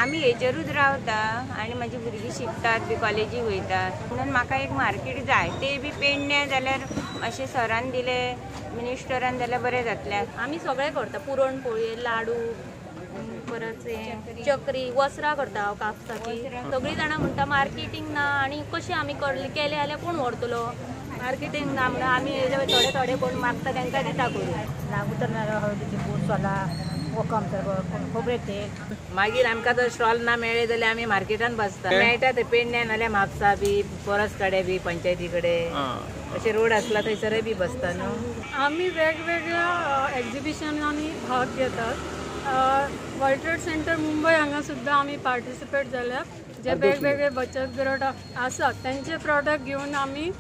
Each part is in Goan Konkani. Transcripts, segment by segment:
आमी हेजेरूच रावता आनी म्हाजी भुरगीं शिकतात बी कॉलेजीक वयतात म्हणून म्हाका एक मार्केट जाय. ते बी पेडण्या जाल्यार मातशें सरान दिले मिनिस्टरान जाल्यार बरें जातलें. आमी सगळें करता, पुरणपोळी, लाडू, परत चक्री, वस्त्रां करता हांव कापसाची. सगळीं जाणां म्हणटा मार्केटींग ना आनी कशें आमी केलें जाल्यार कोण व्हरतलो, मार्केटींग ना म्हणून आमी थोडे थोडे कोण मागता तांकां दिता करून. नागुतर हळदीची पूड, सोला, कोकम, खोबरेल तेल. मागीर आमकां जर स्टॉल ना मेळ्ळे जाल्यार आमी मार्केटान बसता. मेळटा ते पेडण्या नाल्यार म्हापसा बी, परस कडेन बी, पंचायती कडेन अशे रोड आसला थंयसरय बी बसता न्हू. आमी वेगवेगळ्या एक्झिबिशनांनी भाग घेतात. वर्ल्ड ट्रेड सेंटर मुंबय हांगा सुद्दां आमी पार्टिसिपेट जाल्यात. जे वेगवेगळे बचत गट आसात तेंचे प्रॉडक्ट घेवन आमी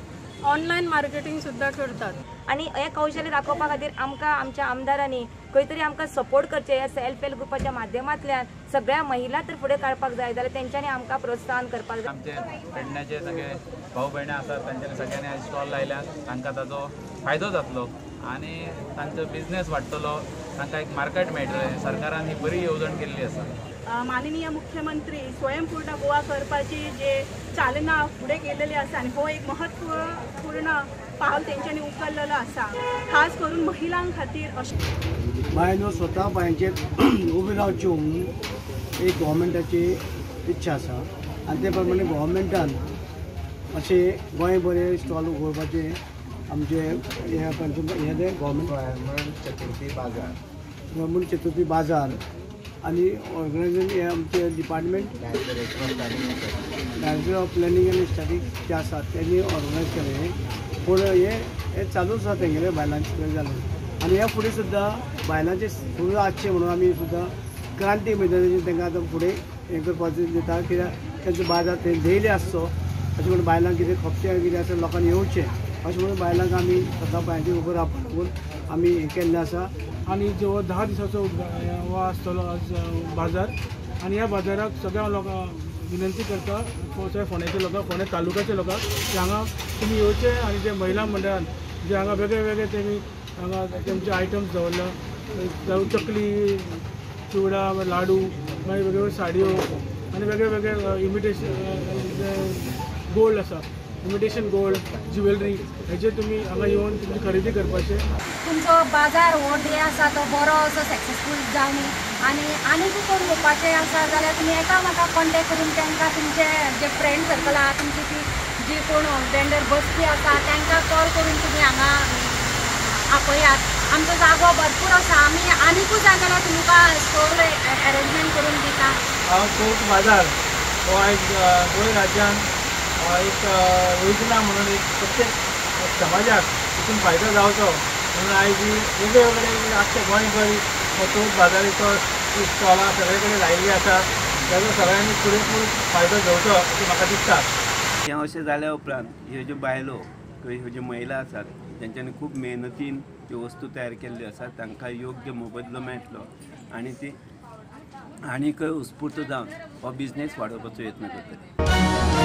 ऑनलायन मार्केटिंग सुद्दां करतात. आनी हें कौशल्य दाखोवपा खातीर आमकां आमच्या आमदारांनी खंय तरी आमकां सपोर्ट करचें. ह्या सेल्फ हेल्प ग्रुपाच्या माध्यमांतल्यान सगळ्या महिला तर फुडें काडपाक जाय जाल्यार तेंच्यांनी आमकां प्रोत्साहन करपाक जाय. आमचे पेडण्याचे सगळे भाव भयणी आसात तांच्यांनी सगळ्यांनी आयज स्टॉल लायल्यात, तांकां ताजो फायदो जातलो आनी तांचो बिजनेस वाडटलो, तांकां एक मार्केट मेळटलें. सरकारान ही बरी येवजण केल्ली आसा. माननीय मुख्यमंत्री स्वयंपूर्ण गोवा करपाची जे चालना फुडें गेलेली आसा आनी हो एक महत्वपूर्ण पावल तेंच्यांनी उखल्लेलो आसा, खास करून महिलां खातीर. अशें बायलो स्वता पांयांचेर उबी रावच्यो म्हणून एक गव्हर्मेंटाची इच्छा आसा आनी ते प्रमाणे गव्हर्मेंटान अशें गोंयभर स्टॉल उगडपाचें आमचे हे हें गव्हर्मेंट चतुर्थी बाजार, गव्हर्मेंट चतुर्थी बाजार आनी ऑर्गनायजेशन हे आमचे department director of planning आनी स्टॅटिक्स जे आसा तेणी ऑर्गनायज केलें. पूण हे चालूच आसा तेंगेले बायलांचें जालें आनी ह्या फुडें सुद्दां बायलांचें फुडें आसचें म्हणून आमी सुद्दां क्रांती मैदानाचेर तांकां आतां फुडें हें करपाचें दिता. कित्याक तेंचो बाजार थंय डेली आसचो अशें म्हणून बायलांक कितें खपचें कितें आसा लोकांनी येवचें अशें म्हणून बायलांक आमी स्वता पांयांचेर उबो रावपाक लागून आमी हें केल्लें आसा. आनी जो 10 दिसाचो हो आसतलो आज बाजार आनी ह्या बाजाराक सगळ्या लोकांक विनंती करता, सगळ्या फोंड्याच्या लोकांक, फोंड्या तालुक्याच्या लोकांक की हांगा तुमी येवचे आनी जे महिला मंडळान जे हांगा वेगळे वेगळे तेमी हांगा तेमचे आयटम्स दवरला, जावं चकली, चिवडा, लाडू, मागीर वेगळे वेगळे साडयो आनी वेगळे वेगळे इमिटेशन गोल्ड आसा, इमिटेशन गोल्ड, ज्युवेलरी हेजे तुमी हांगा येवन तुमी खरेदी करपाचें. तुमचो बाजार हो डे आसा तो बरो असो सक्सेसफूल जावनी आनी आनीकूय कोण येवपाचें आसा जाल्यार तुमी एकामेकाक कॉन्टेक्ट करून तांकां तुमचे जे फ्रेंड सर्कल आहा, तुमची ती जी कोण वेंडर बसपी आसा तांकां कॉल करून तुमी हांगा आपयात. आमचो जागो भरपूर आसा, आमी आनीकूय जाय जाल्यार तुमकां स्टोर एरेंजमेंट करून दिता. हांव चवथ बाजार हो आयज गोंय राज्यान एक योजना म्हणून एक प्रत्येक समाजाक तितून फायदो जावचो म्हणून आयज वेगळे वेगळे आख्खे गोंयभर चवथ बाजाराचो स्टॉलां सगळे कडेन लायिल्ली आसा, ताजो सगळ्यांनी पुरेपूर फायदो घेवचो अशें म्हाका दिसता. हें अशें जाल्या उपरांत ह्यो ज्यो बायलो किंवा ह्यो ज्यो महिला आसात तेंच्यांनी खूब मेहनतीन त्यो वस्तू तयार केल्ल्यो आसात, तांकां योग्य मोबदलो मेळटलो आनी ती आनीकय उत्स्फूर्त जावन हो बिजनेस वाडोवपाचो यत्न करतले.